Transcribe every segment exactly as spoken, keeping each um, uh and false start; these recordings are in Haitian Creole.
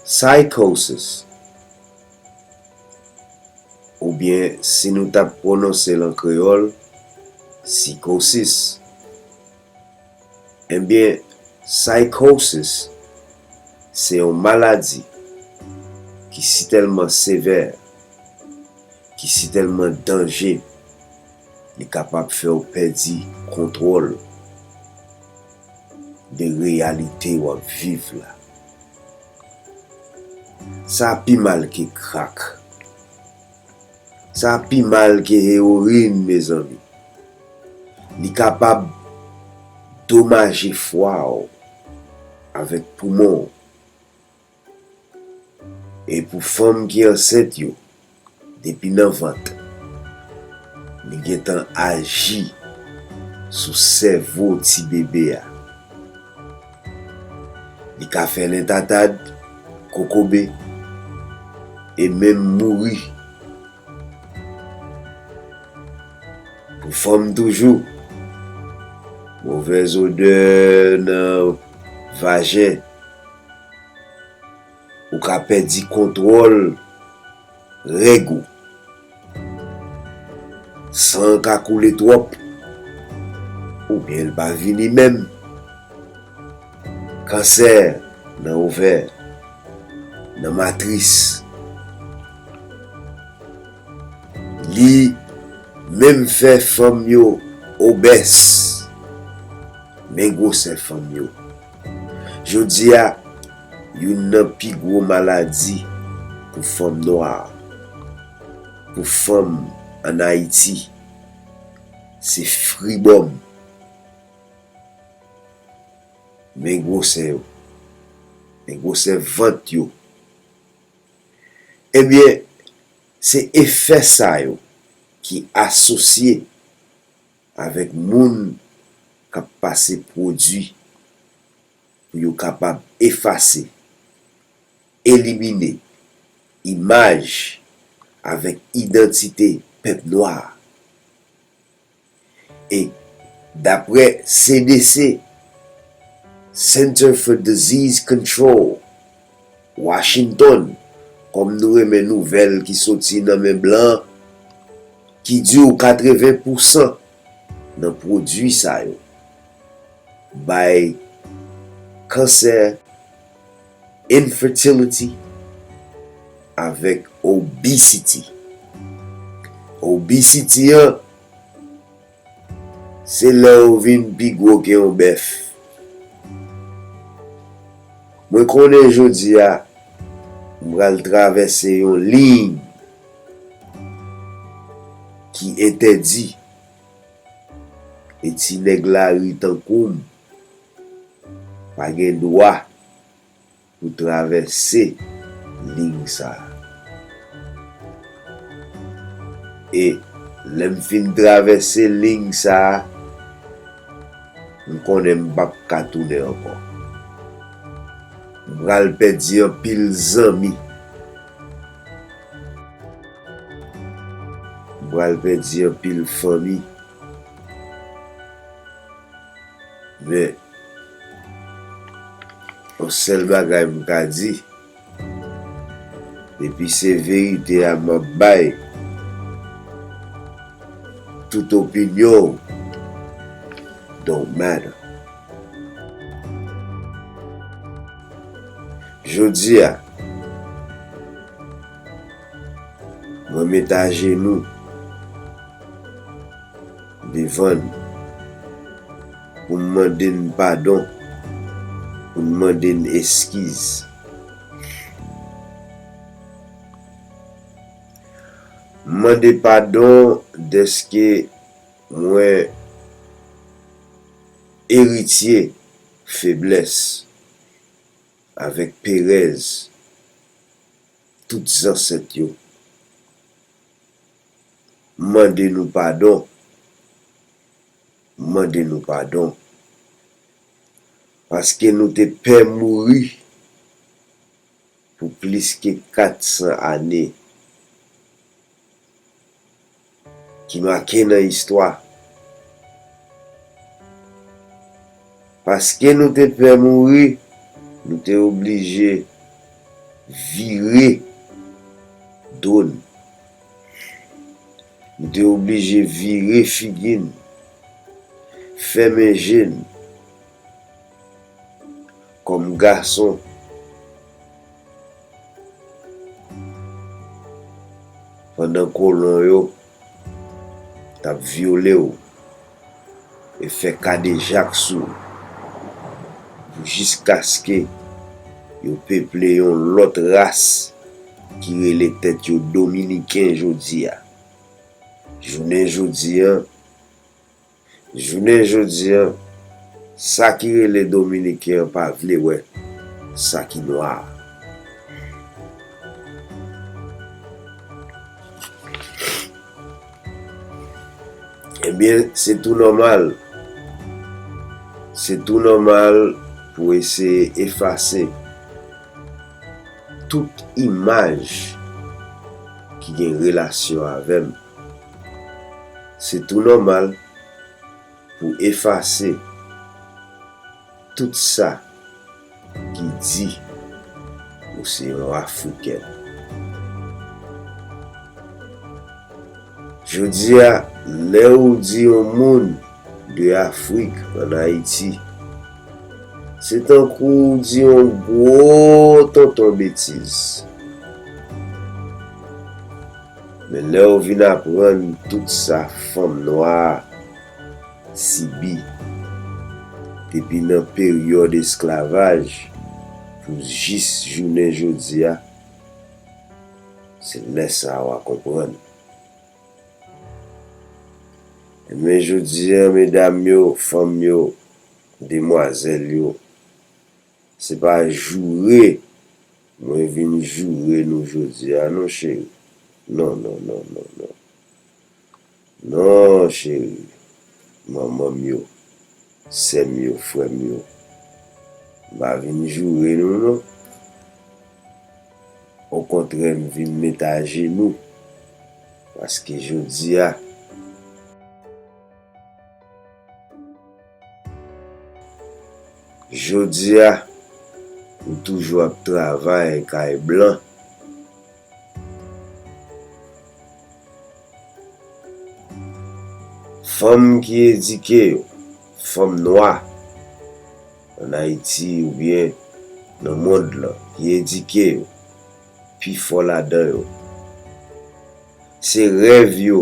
Psychosis, oubyen si nou t ap pwononse l an kreyòl, sikosis. Ebyen, psychosis se yon maladi ki sitèlman sevè, ki sitèlman danje, li kapab fè w pèdi kontwòl de reyalite w ap viv la. Sa pi mal ke krak. Sa pi mal ke ewoyin, mezanmi. Li kapab domaje fwa w avèk poumon w. E pou fanm ki ansent yo, depi nan vant, li gentan aji sou sèvo ti bebe a. Li ka fè lentatad, kokobe, e menm mouri. Pou fanm toujou, movèz odè nan vajen, ou ka pèdi kontwòl règ ou. San an ka koule twòp, oubyen l pa vini menm. Kansè nan ovè, nan matris. Li menm fè fanm yo obès. Men gwosè fanm yo. Jodi a, youn nan pi gwo maladi pou fanm nwa, pou fanm ann Ayiti, se fribòm. Men gwosè yo. Men gwosè vant yo. Ebyen, se efè sa yo ki asosye avèk moun k ap pase pwodui pou yo kapab efase, elimine imaj avèk idantite pèp nwa a. E daprè C D C, Center for Disease Control, Washington, kòm nou renmen nouvèl ki soti nan men blan, ki di w katreven pousan nan pwodui sa yo bay kansè, infertility, avèk obesity. Obesity an, se lè w vin pi gwo ke yon bèf. Mwen konnen jodi a, m pral travèse yon liy ki entèdi, e ti nèg lari tankou m pa gen dwa pou travèse liy sa a. E lè m fin travèse liy sa a, m konnen m p ap ka tounen ankò. M pral pèdi anpil zanmi. M pral pèdi anpil fanmi. Men, yon sèl bagay m ka di, depi se verite a m ap bay, tout opinyon w don't matter. Jodi a, mwen met ajenou devan n pou m mande n padon, pou n mande n eskiz. M mande padon dèske mwen eritye feblès avèk perèz tout zansèt yo. M mande nou padon. M mande nou padon. Paske nou te pè mouri pou plis ke kat san ane ki make nan istwa. Paske nou te pè mouri, nou te oblije vire do n. Nou te oblije vire figi n, fèmen je n. Kòm gason, pandan kolon yo t ap vyole w e fè kadejak sou w, jiskaske yo peple yon lòt ras ki rele tèt yo Dominiken jodi a. Jounen jodi a, Jounen jodi a, sa ki rele Dominiken an pa vle wè sa ki nwa a. Ebyen, se tou nòmal. Se tou nòmal pou eseye efase tout imaj ki gen relasyon avè m. Se tou nòmal pou efase tout sa ki di ou se yon Afriken. Jodi a, lè ou di yon moun de Afrik ann Ayiti, se tankou ou di yon gwo tonton betiz. Men lè w vin aprann tout sa fanm nwa a sibi depi nan peryòd esklavaj pou jis jounen jodi a, se lè sa a w a konprann. Men jodi a, medam yo, fanm yo, demwazèl yo, se pa joure mwen vin joure nou jodi a non, cheri. Non, non, non, non, non. Non, cheri. Manman m yo, sè m yo, frè m yo, m pa vin joure nou non. Okontrè, m vin met ajenou. Paske jodi a, Jodi a, ou toujou ap travay kay blan. Fanm ki edike yo, fanm nwa, ann Ayiti oubyen nan mond lan, ki edike yo, pifò ladan yo, se rèv yo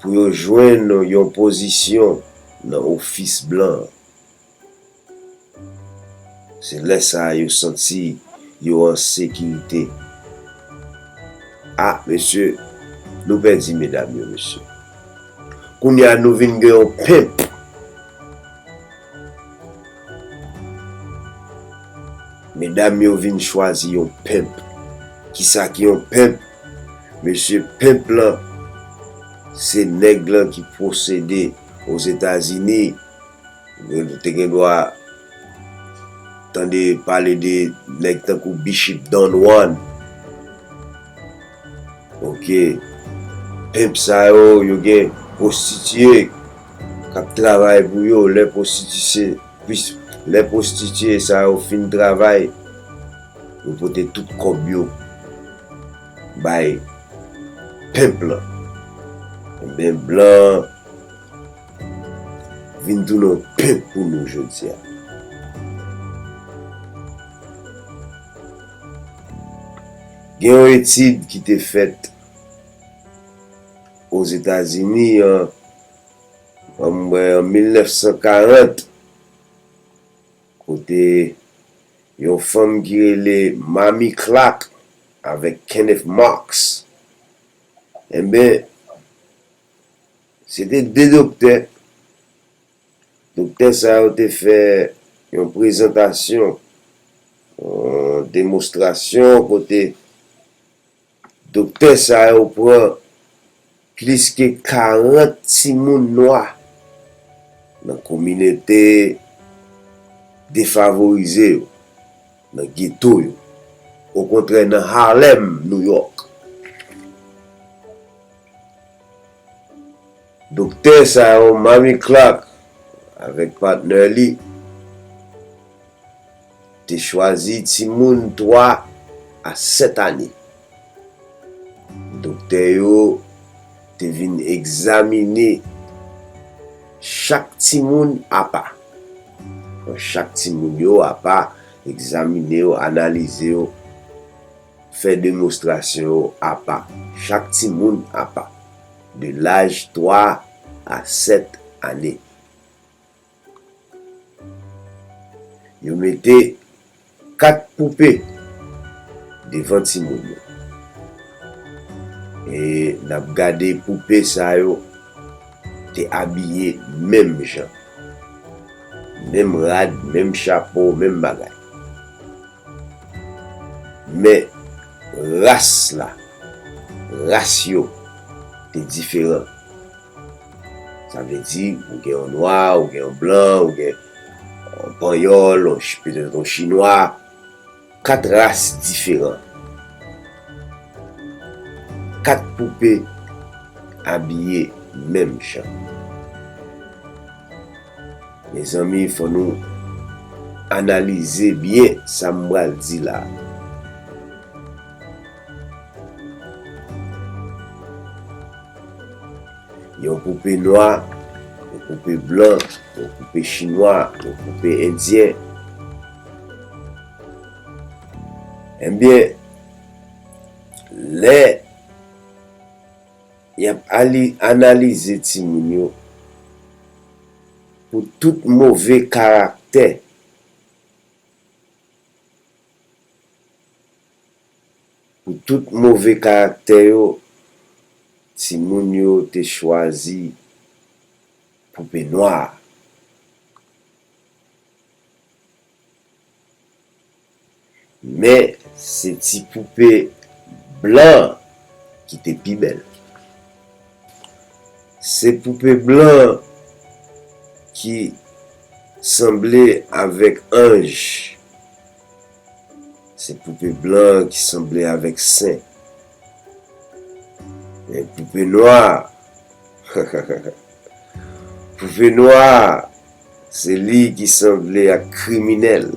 pou yo jwenn yon pozisyon nan ofis blan an. Se lè sa a yo santi yo an sekirite. A, mesye, nou pèdi medam yo, mesye. Kounye a, nou vin gen yon pimp. Medam yo vin chwazi yon pimp. Kisa ki yon pimp? Mesye, pimp lan, se nèg lan ki posede Ozetazini. Ou te gen dwa tande pale de nèg tankou Bishop Don Juan. Oke. Pimp sa yo, yo gen pwostitiye k ap travay pou yo. Lè pwostitiye, lè pwostitiye sa yo fin travay, yo pote tout kòb yo bay pimp lan. Ebyen, blan vin tounen yon pimp pou nou jodi a. Gen yon etid ki te fèt Ozetazini an, an mwen, an mil nèf san karant, kote yon fanm ki rele Mamie Clark avèk Kenneth Marks, enben, se te de doktè. Doktè sa yo te fè yon prezantasyon, yon demonstrasyon kote doktè sa yo pran plis ke karant timoun nwa nan kominote defavorize yo, nan geto yo, okontrè nan Harlem, New York. Doktè sa yo, Mamie Clark, avèk patnè li, te chwazi timoun twa a sèt ane. Doktè yo te vin egzamine chak timoun apa. Pran chak timoun yo apa, egzamine yo, analize yo, fè demonstrasyon yo apa. Chak timoun apa. De laj twa a sèt ane. Yo mete kat poupe devan timoun yo. E n ap gade poupe sa yo te abiye menm jan. Menm rad, menm chapo, menm bagay. Men ras la, ras yo te diferan. Sa vle di, ou gen yon nwa, ou gen yon blan, ou gen yon panyòl, yon ch-, petèt yon chinwa. Kat ras diferan. Kat poupe abiye menm jan. Mezanmi, fò nou analize byen sa m pral di la. Yon poupe nwa, yon poupe blan, yon poupe chinwa, yon poupe endyen. Ebyen, lè y ap ali-, analize timoun yo pou tout move karaktè, pou tout move karaktè yo, timoun yo te chwazi poupe nwa a. Men, se ti poupe blan an ki te pi bèl. Se poupe blan an ki sanble avèk anj. Se poupe blan an ki sanble avèk sen. Men poupe nwa a, poupe nwa a, se li ki sanble ak kriminèl.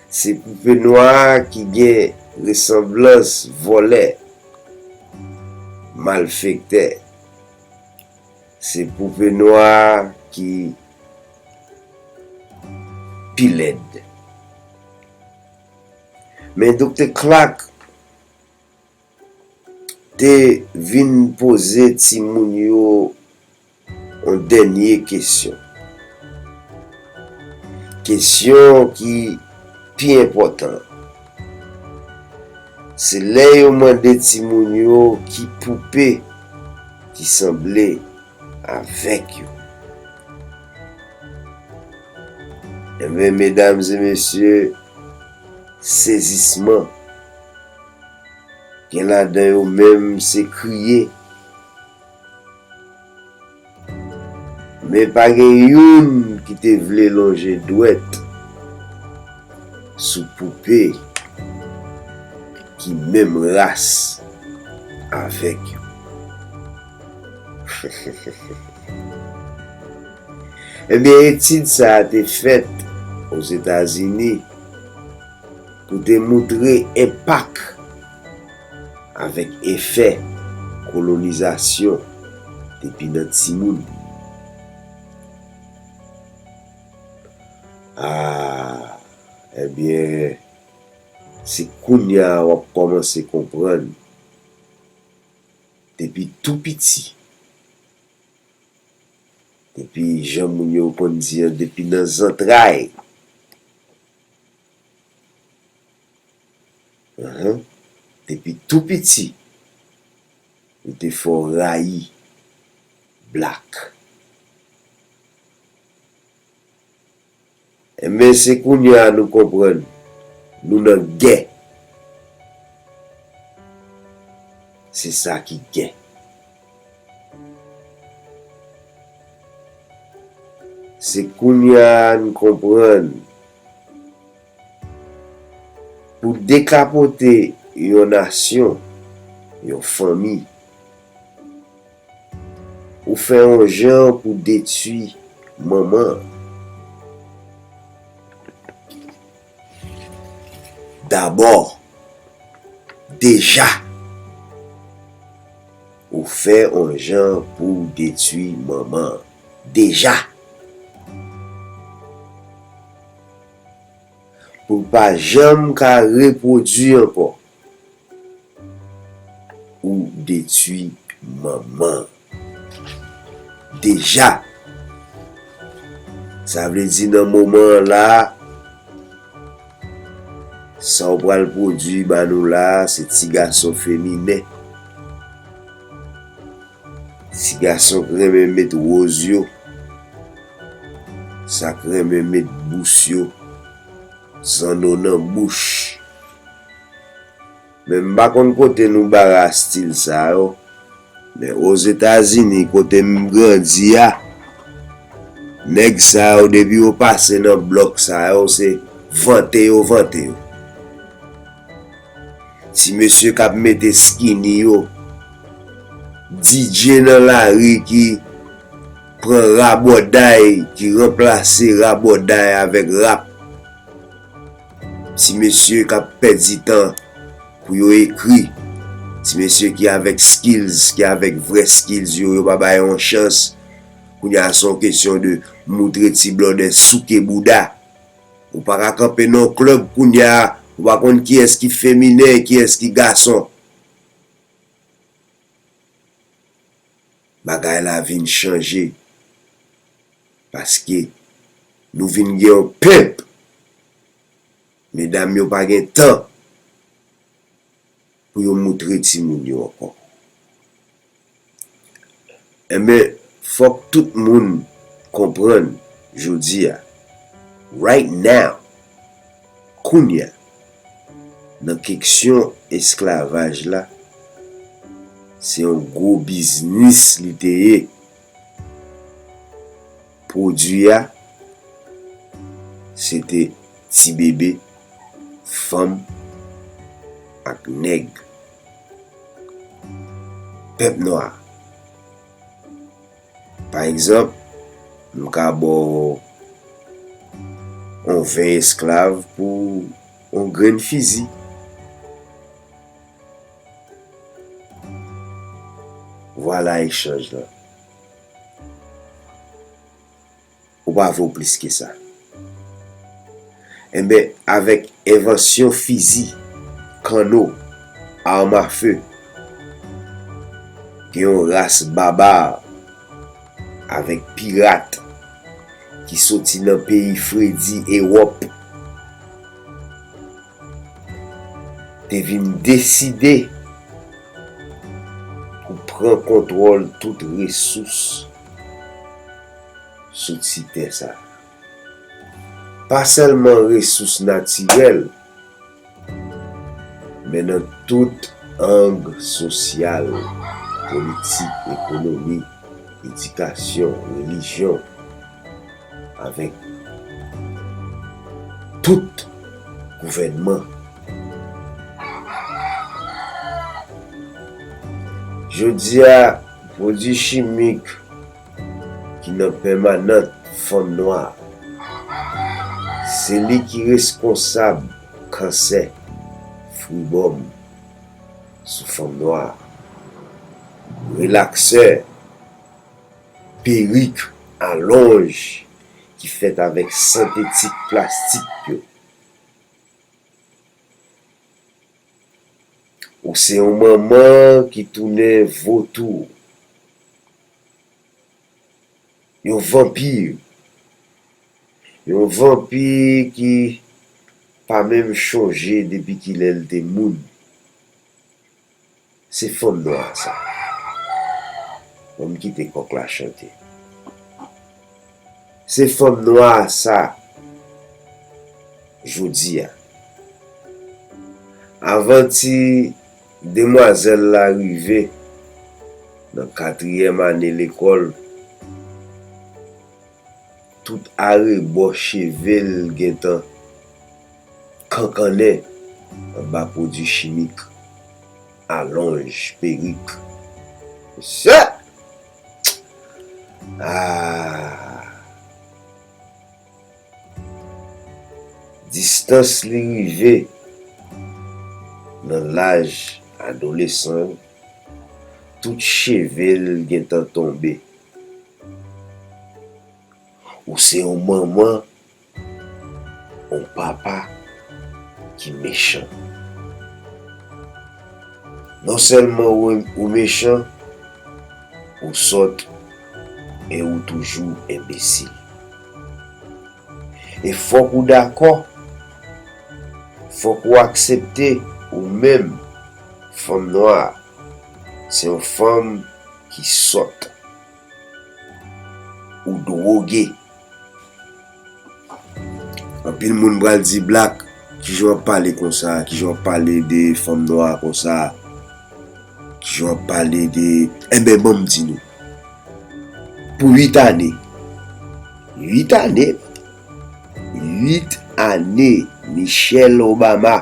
Se poupe nwa a ki gen resanblans vòlè, malfektè. Se poupe nwa a ki pi lèd. Men Doktè Clark te vin poze timoun yo yon dènye kesyon. Kesyon ki pi enpòtan, se lè yo mande timoun yo ki poupe ki sanble avèk yo. Ebyen, medam e mesye, sezisman. Gen ladan yo menm se kriye. Men pa gen youn ki te vle lonje dwèt sou poupe ki menm ras avèk yo. Ebyen, etid sa a te fèt Ozetazini pou te moutre enpak avèk efè kolonizasyon depi nan timoun. A, ebyen, se kounye a w ap kòmanse konprann. Depi tou piti, depi jan moun yo konn di an, depi nan zantray, Enhen. Depi tou piti, yo te fè w rayi black. Enben, se kounye a nou konprann nou nan gè. Se sa ki gè. Se kounye a n konprann. Pou dekapote yon nasyon, yon fanmi, ou fè yon jan pou detwi manman an. Dabò, deja, ou fè on jan pou w detwi manman an. Deja. Pou l pa janm ka repwodui ankò. Ou detwi manman an. Deja. Sa vle di nan moman an la, sa w pral pwodui ba nou la, se ti gason feminen. Ti gason k renmen met woz yo, sa k renmen met bous yo, zanno nan bouch. Men m pa konn kote nou bara stil sa yo. Men Ozetazini, kote m grandi a, nèg sa yo, depi yo pase nan blòk sa yo, se vante yo vante yo. Ti mesye k ap mete skinny yo, D J nan lari ki pran rabòday, ki ranplase rabòday avèk rap. Ti mesye k ap pèdi tan pou yo ekri. Ti mesye ki avèk skills, ki avèk vrè skills yo, yo pa bay yon chans. Kounye a se yon kesyon de moutre ti blòdè souke bouda. Ou pa ka kanpe nan yon klèb kounye a, ou pa konn kiyès ki feminen, kiyès ki gason. Bagay la vin chanje. Paske nou vin gen yon pimp. Medam yo pa gen tan pou yo moutre timoun yo ankò. Enben, fòk tout moun konprann jodi a, right now, kounye a, nan keksyon esklavaj la, se yon gwo biznis li te ye. Pwodui a, se te ti bebe, fanm ak nèg. Pèp nwa. Pa egzanp, m ka ba w yon ven esklav pou yon grenn fizi. Vwala echanj lan. Ou pa vo plis ke sa. Enben, avèk envansyon fizi, kanno, arm à feu, gen yon ras babar avèk pirat ki soti nan peyi fredi Ewòp te vin deside pou pran kontwòl tout resous sou ti tè sa. Pa sèlman resous natirèl, men nan tout ang sosyal, politik, ekonomi, edikasyon, relijyon, avèk tout gouvènman. Jodi a, pwodui chimik ki nan pèmanant fanm nwa, se li ki reskonsab kansè, fribòm sou fanm nwa, relaksè, perik, alonj ki fèt avèk sentetik plastik yo. Ou se yon manman ki tounen votou, yon vanpi, yon vanpi ki pa menm chonje depi kilè l te moun. Se fanm nwa sa. Bon, m kite kòk la chante. Se fanm nwa sa, jodi a. Avan ti demwazèl la rive nan katriyèm ane lekòl, tout arebò cheve l gentan kankannen anba pwodui chimik, alonj, perik. Mesye! Ah! Distans li rive nan laj adolesan yo, tout cheve l gentan tonbe. Ou se yon manman, yon papa ki mechan. Non sèlman ou, ou mechan, ou sòt e ou toujou enbesil. E fòk ou dakò, fòk ou aksepte ou menm, fanm nwa, se yon fanm ki sòt. Ou dwoge. Anpil moun pral di, Black, kijan w ap pale konsa, kijan w ap pale de fanm nwa konsa, kijan w ap pale de, enben, ban m di nou. Pou uit ane, uit ane, uit ane, Michelle Obama,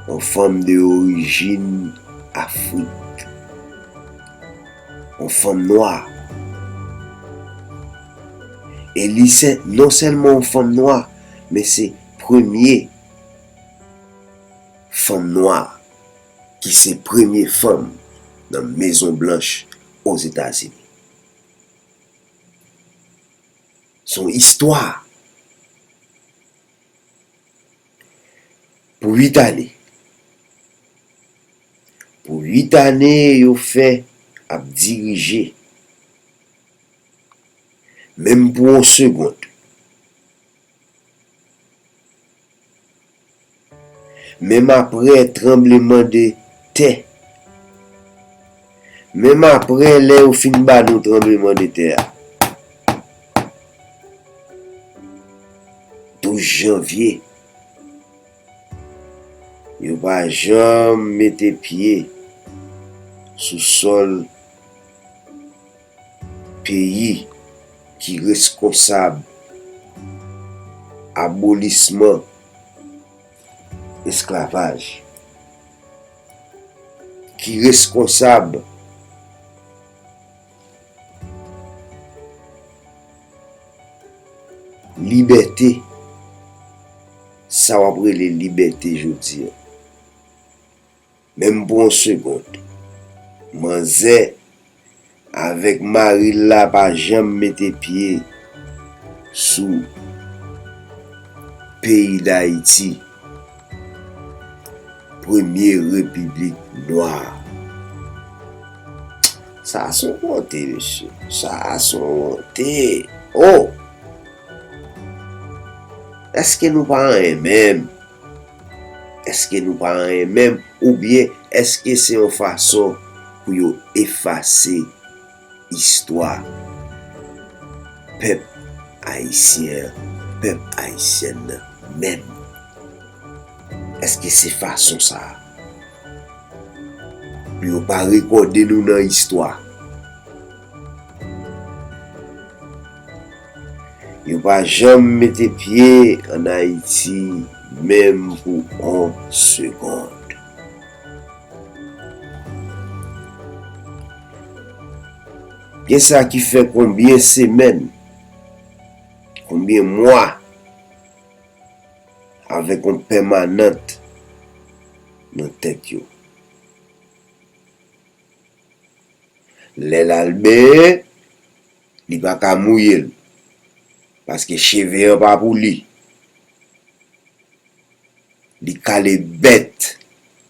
yon fanm de orijin Afrik, yon fanm nwa. E li se non sèlman yon fanm nwa, men se premye fanm nwa ki se premye fanm nan Mezon Blanch Ozetazini. Se yon istwa. Pou uit ane. Pou uit ane, yo fè ap dirije. Menm pou yon segond. Menm apre tranbleman de tè. Menm apre lè yo fin ba nou tranbleman de tè a. Douz janvye. Yo pa janm mete pye sou sòl peyi ki reskonsab abolisman esklavaj, ki reskonsab libète, sa w ap rele libète jodi a. Menm pou yon segond. Manzè avèk mari l la pa janm mete pye sou peyi Dayiti, premye repiblik nwa. Sa a se yon wonte, mesye. Sa a se yon wonte. Oh! Èske nou pa anyen menm? Èske nou pa anyen menm? Oubyen èske se yon fason pou yo efase istwa pèp ayisyen an, pèp ayisyèn nan menm? Èske se fason sa a pou yo pa rekòde nou nan istwa? Yo pa janm mete pye ann Ayiti, menm pou on segond. Gen sa ki fè konbyen semèn, konbyen mwa, avèk yon pèmanant nan tèt yo. Lè l al benyen, li pa ka mouye l, paske cheve an pa pou li. Li kale bèt,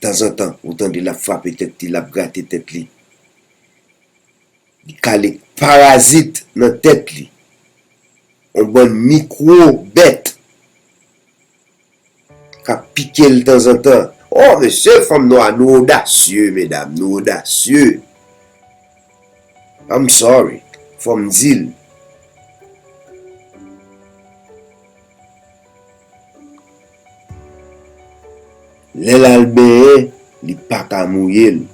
tanzantan, ou tande l ap frape tèt li, l ap grate tèt li. Li kale parazit nan tèt li. On bann mikwo bèt k ap pike l tanzantan. Oh, mesye, fanm nwa, nou odasye, medam, nou odasye. I'm sorry, fò m di l. Lè l al benyen, li pa ka mouye l.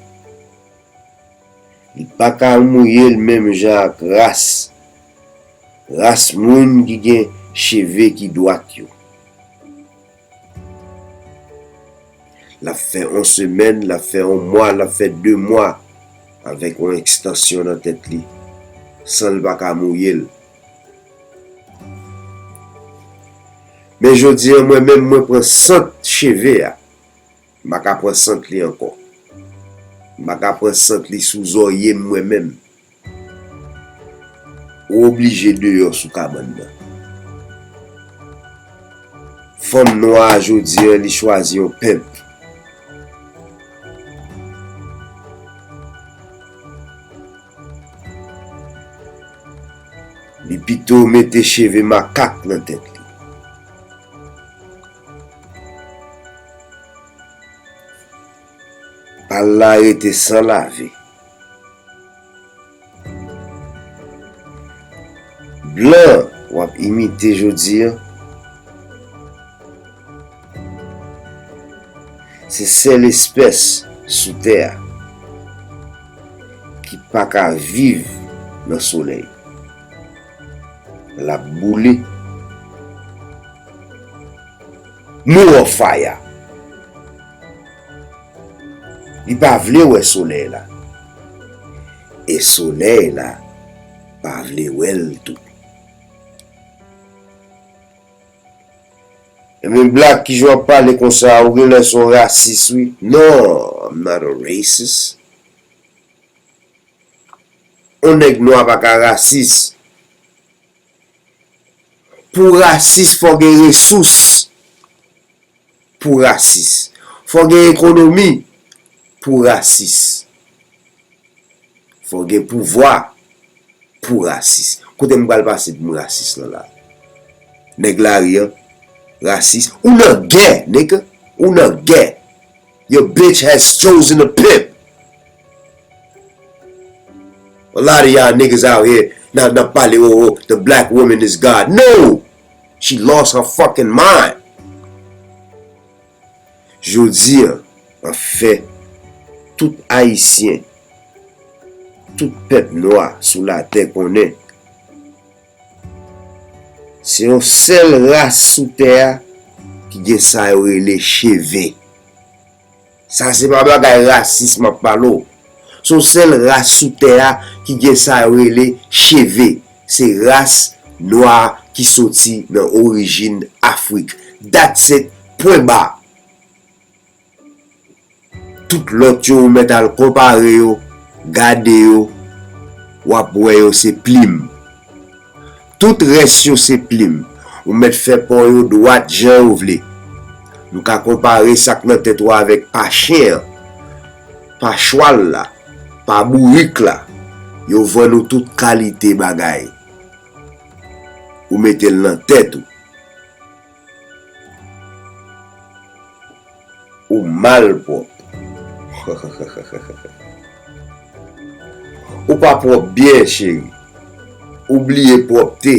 Li pa ka mouye l menm jan ak ras, ras moun ki gen cheve ki dwat yo. L ap fè on semèn, l ap fè on mwa, l ap fè de mwa avèk on ekstansyon nan tèt li, san l pa ka mouye l. Men jodi a, mwen menm, mwen pran sant cheve a. M pa ka pran sant li ankò. M pa ka pran sant li sou zòrye m, mwen menm. Ou oblije deyò sou kabann nan. Fanm nwa a jodi a, li chwazi yon pimp. Li pito mete cheve makak nan tèt li. Pal la rete san lave. Blan w ap imite jodi a, se sèl espès sou tè a ki pa ka viv nan solèy. L ap boule. Nou on fire. Li pa vle wè solèy la. E solèy la pa vle wè l tou. Ebyen, Black, kijan w ap pale konsa? Ou genlè se yon rasis, wi. Non, I'm not a racist. On nèg nwa pa ka rasis. Pou rasis, fò gen resous. Pou rasis. Fò gen ekonomi. Pou rasis. Fò gen pouvwa. Pou rasis. Kote m pral pase pou m rasis lan la? Nèg lari an, rasis. Ou nan gè, nèg. Ou nan gè. Your bitch has chosen a pimp. A lot of y'all niggas out here n ap, n ap pale, oh, oh, the black woman is God. No! She lost her fucking mind. Jodi a, anfen, tout Ayisyen, tout pèp nwa sou latè konnen se yon sèl ras sou tè a ki gen sa yo rele cheve. Sa se pa bagay rasis m ap pale w. Se yon sèl ras sou tè a ki gen sa yo rele cheve. Se ras nwa ki soti nan orijin Afrik. That's it. Pwen ba. Tout lòt yo, ou mèt al konpare yo, gade yo, w ap wè yo se plim. Tout rès yo se plim. Ou mèt fè po yo dwat jan ou vle. Nou ka konpare sa k nan tèt ou avèk pa chen an, pa chwal la, pa bourik la. Yo vann ou tout kalite bagay. Ou mete l nan tèt ou. Ou malpwòp. Ou pa pwòp byen, cheri. Ou bliye pwòpte.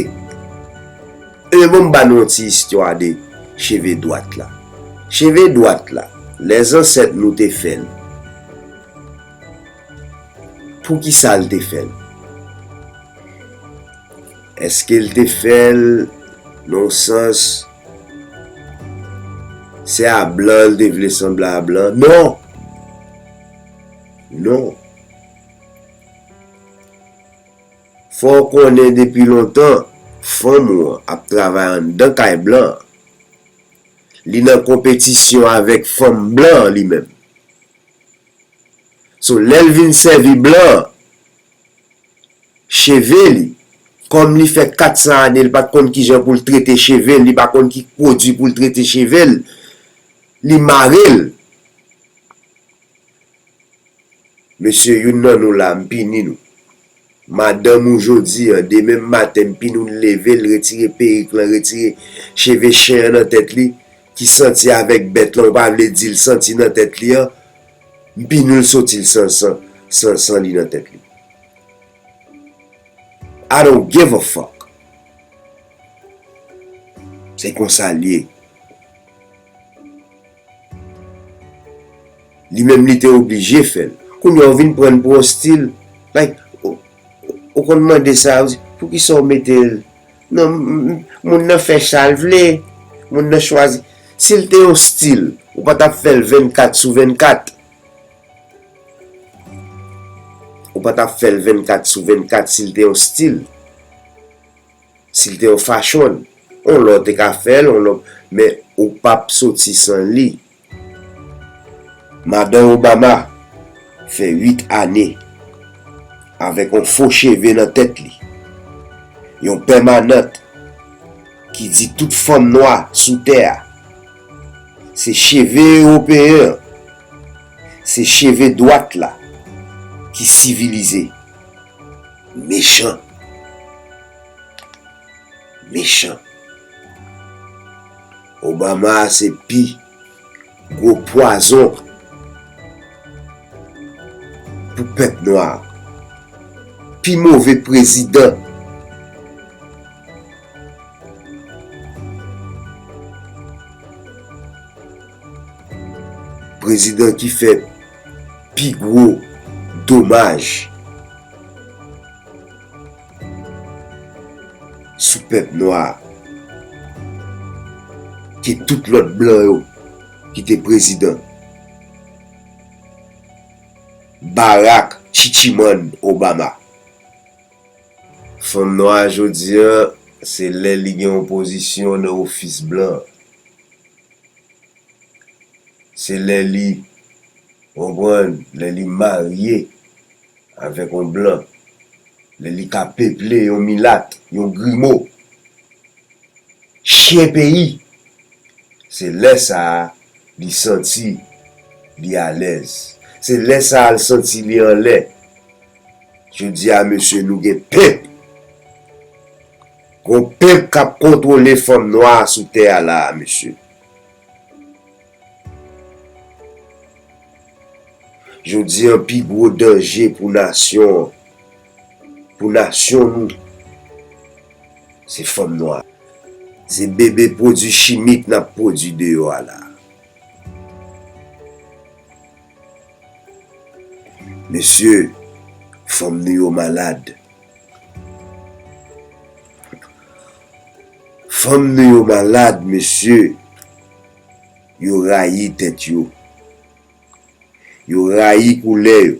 Ebyen, ban m ba nou yon ti istwa de cheve dwat la. Cheve dwat la, lè zansèt nou te fè l, poukisa l te fè l? Èske l te fè l nan yon sans se a blan l te vle sanble a blan? Non! Non! Fò w konnen depi lontan, fanm ou an ap travay anndan kay blan an. Li nan konpetisyon avèk fanm blan an li menm. So, lè l vin sèvi blan an, cheve li, kòm li fè kat san ane, li pa t konn kijan pou l trete cheve l, li pa konn ki pwodui pou l trete cheve l, li mare l. Mesye, youn nan nou la, m pini nou. Madanm ou jodi a, demen maten, m pini w, l leve, l retire perik lan, retire cheve chen an nan tèt li, ki santi avèk bèt lan, ou pa vle di l santi nan tèt li an, m pini l soti l san, san, san, san li nan tèt li. I don't give a fuck. Se konsa l ye. Li menm li te oblije fè l. Kounye a w vin pran l pou yon stil. Like, ou, ou konn mande sa, ou di, poukisa w mete l? Non, m, m, moun nan fè sa l vle. Moun nan chwazi. Si l te yon stil, ou pa t ap fè l vennkat sou vennkat. Ou pa t ap fè l vennkat sou vennkat si l te yon stil. Si l te yon fashion. On lè w te ka fè l, on lè, men ou p ap soti san li. Madan Obama fè uit ane avèk yon fo cheve nan tèt li, yon pèmanant ki di tout fanm nwa sou tè a, se cheve ewopeyen an, se cheve dwat la ki sivilize. Mechan. Mechan. Obama se pi gwo pwazon pou pèp nwa. Pi move prezidan. Prezidan ki fè pi gwo domaj sou pèp nwa ke tout lòt blan yo ki te prezidan. Barack Chichiman Obama. Fanm nwa jodi a, se lè li gen yon pozisyon nan ofis blan. Se lè li, w konprann, lè li marye avèk yon blan, lè li ka peple yon milat, yon grimo, chen peyi. Se lè sa a li santi li alèz. Se lè sa a l santi li anlè. Jodi a, mesye, nou gen pèp. Gon pèp k ap kontwole fanm nwa sou tè a la a, mesye. Jodi an, pi gwo danje pou nasyon an, pou nasyon nou, se fanm nwa. Se bebe pwodui chimik n ap pwodui deyò a la. Mesye, fanm nou yo malad. Fanm nou yo malad, mesye. Yo rayi tèt yo. Yo rayi koulè yo.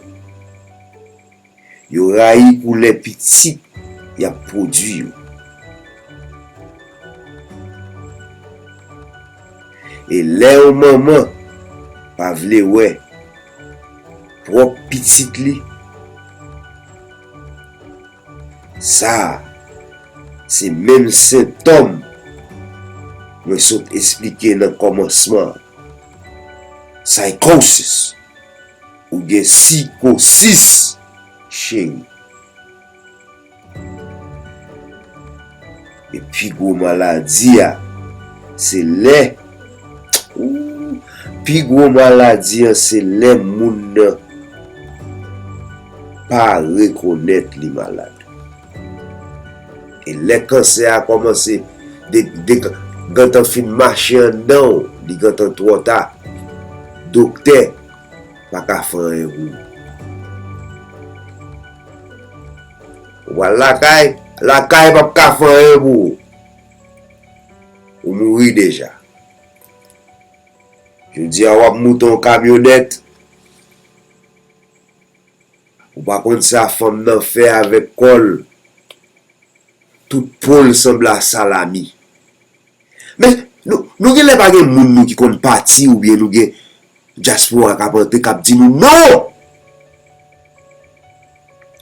Yo rayi koulè pitit y ap pwodui yo. E lè yon manman pa vle wè pwòp pitit li, sa a se menm sentòm mwen sot esplike nan kòmansman an. Psychosis. Ou gen sikosis, cheri. E pi gwo maladi a, se lè, ou, pi gwo maladi an, se lè moun nan pa rekonèt li malad. E lè kansè a kòmanse, de, de, gentan fin mache anndan w, li gentan twò ta. Doktè pa ka fè anyen pou ou. Ou pral lakay, lakay p ap ka fè anyen pou ou. Ou mouri deja. Jodi a, w ap moute yon kamyonèt, ou pa konn sa fanm nan fè avèk kò l. Tout po l sanble a salami. Men, nou, nou genlè pa gen moun nou ki konn pati oubyen nou gen dyaspora k ap antre k ap di nou non!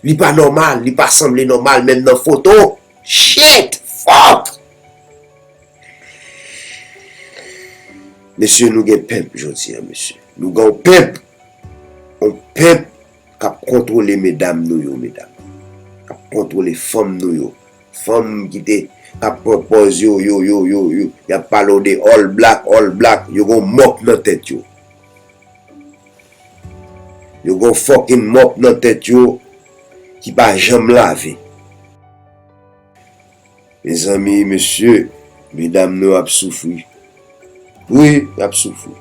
Li pa nòmal, li pa sanble nòmal menm nan foto. Shit! Fuck! Mesye, nou gen pèp jodi a, mesye. Nou gen yon pèp. Yon pèp k ap kontwole medam nou yo, medam. K ap kontwole fanm nou yo. Fanm ki te, k ap pran pòz yo, yo, yo, yo, yo. Y ap pale w de all black, all black. Yo gen yon mòp nan tèt yo. Yo gen yon fucking mòp nan tèt yo ki pa janm lave. Mezanmi, mesye, medam nou ap soufri. Wi, y ap soufri.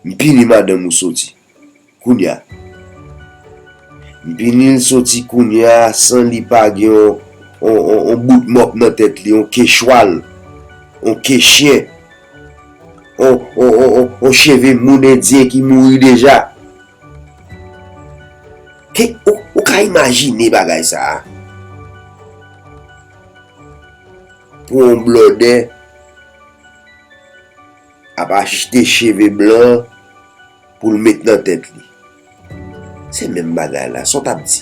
M pini madanm ou soti kounya. M pini l soti kounya san li pa gen on, on, on, on bout mòp nan tèt li, on ke chwal, on ke chen, on, on, on, on, on cheve moun endyen ki mouri deja. He, ou, ou ka imajine bagay sa a? Pou yon blòdè ap achte cheve blan pou l met nan tèt li. Se menm bagay la, sa w t ap di?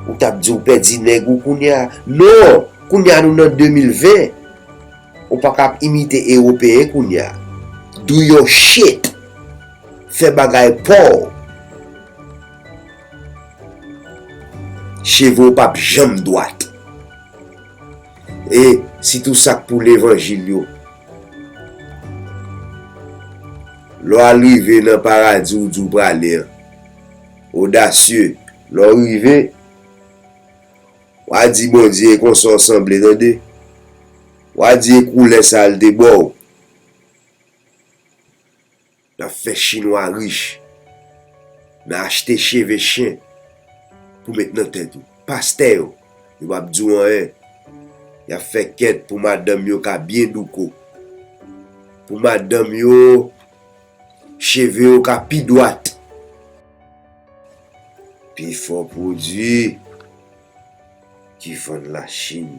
Ou t ap di w pèdi nèg ou kounye a? Non! Kounye a nou nan de mil ven. Ou pa ka ap imite ewopeyen kounye a. Do your shit. Fè bagay pa w. Cheve w p ap janm dwat. E sitou sa k pou levanjil yo. Lè w al rive nan paradi w di w prale an, odasye, lè w rive, w a di Bondye e konsa w sanble, tande. W a di e koulè sa l te ba w. N ap fè chinwa rich. N a achte cheve chen pou met nan tèt ou. Pastè yo, yo p ap di w anyen. Y ap fè kèt pou madanm yo ka byen douko. Pou madanm yo, cheve yo ka pi dwat. Pifò pwodui ki vann Lachin,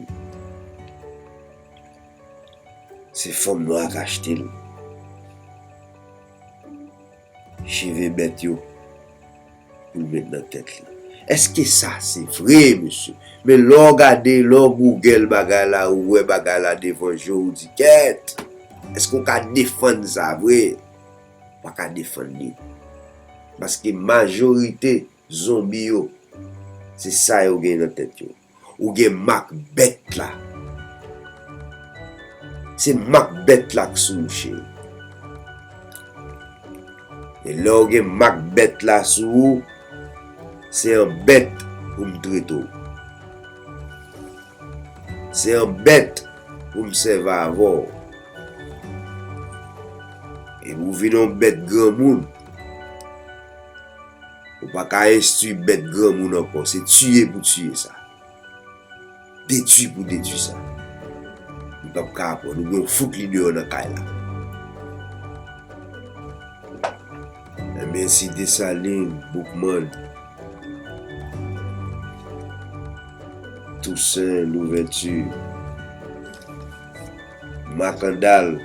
se fanm nwa k achte l. Cheve bèt yo pou l met nan tèt li. Èske sa se vre, mesye? Men lè w gade, lè w Google bagay la, ou wè bagay la devan je w, ou di, kèt! Èske w ka defann sa vre? Ou pa ka defann li. Paske majorite zonbi yo, se sa yo gen nan tèt yo. Ou gen mak bèt la. Se mak bèt la k sou ou, cheri. E lè w gen mak bèt la sou ou, se yon bèt pou m trete w. Se yon bèt pou m sèvi avè w. Epi w vin yon bèt granmoun. Ou pa ka enstwi bèt granmoun ankò. Se tiye pou tiye sa. Detwi pou detwi sa. Li p ap ka aprann. Ou gen fout li deyò nan kay la. Enben, si Desalin, Boukman, Tousen Louvèti, Makandal,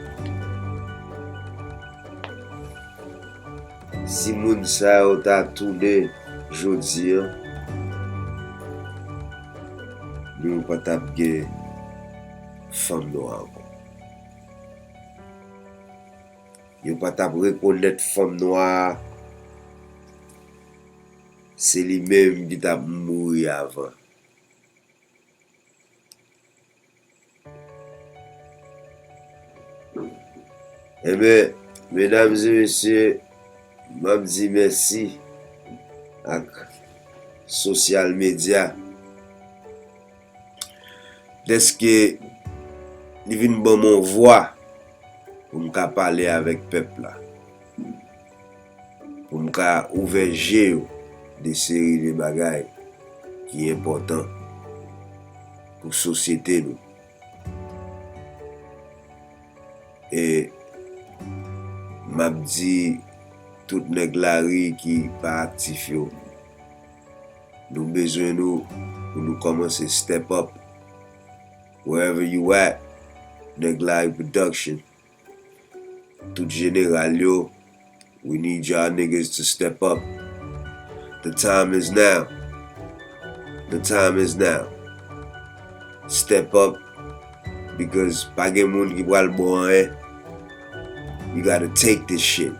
si moun sa yo ta tounen jodi a, nou pa t ap gen fanm nwa ankò. Yo pa t ap rekonèt fanm nwa a, se li menm ki t ap mouri avan. Enben, medam e mesye, m ap di mèsi ak sosyal medya. Dèske li vin ban m yon vwa pou m ka pale avèk pèp la, pou m ka ouvè je yo de seri de bagay ki enpòtan pou sosyete nou. E m ap di tout nèg lari ki pa aktif yo, nou bezwen nou pou nou kòmanse step up. Wherever you at, nèg lari production, tout jeneral yo, we need y'all niggas to step up. The time is now. The time is now. Step up, because pa gen moun ki pral ba w anyen. You gotta take this shit.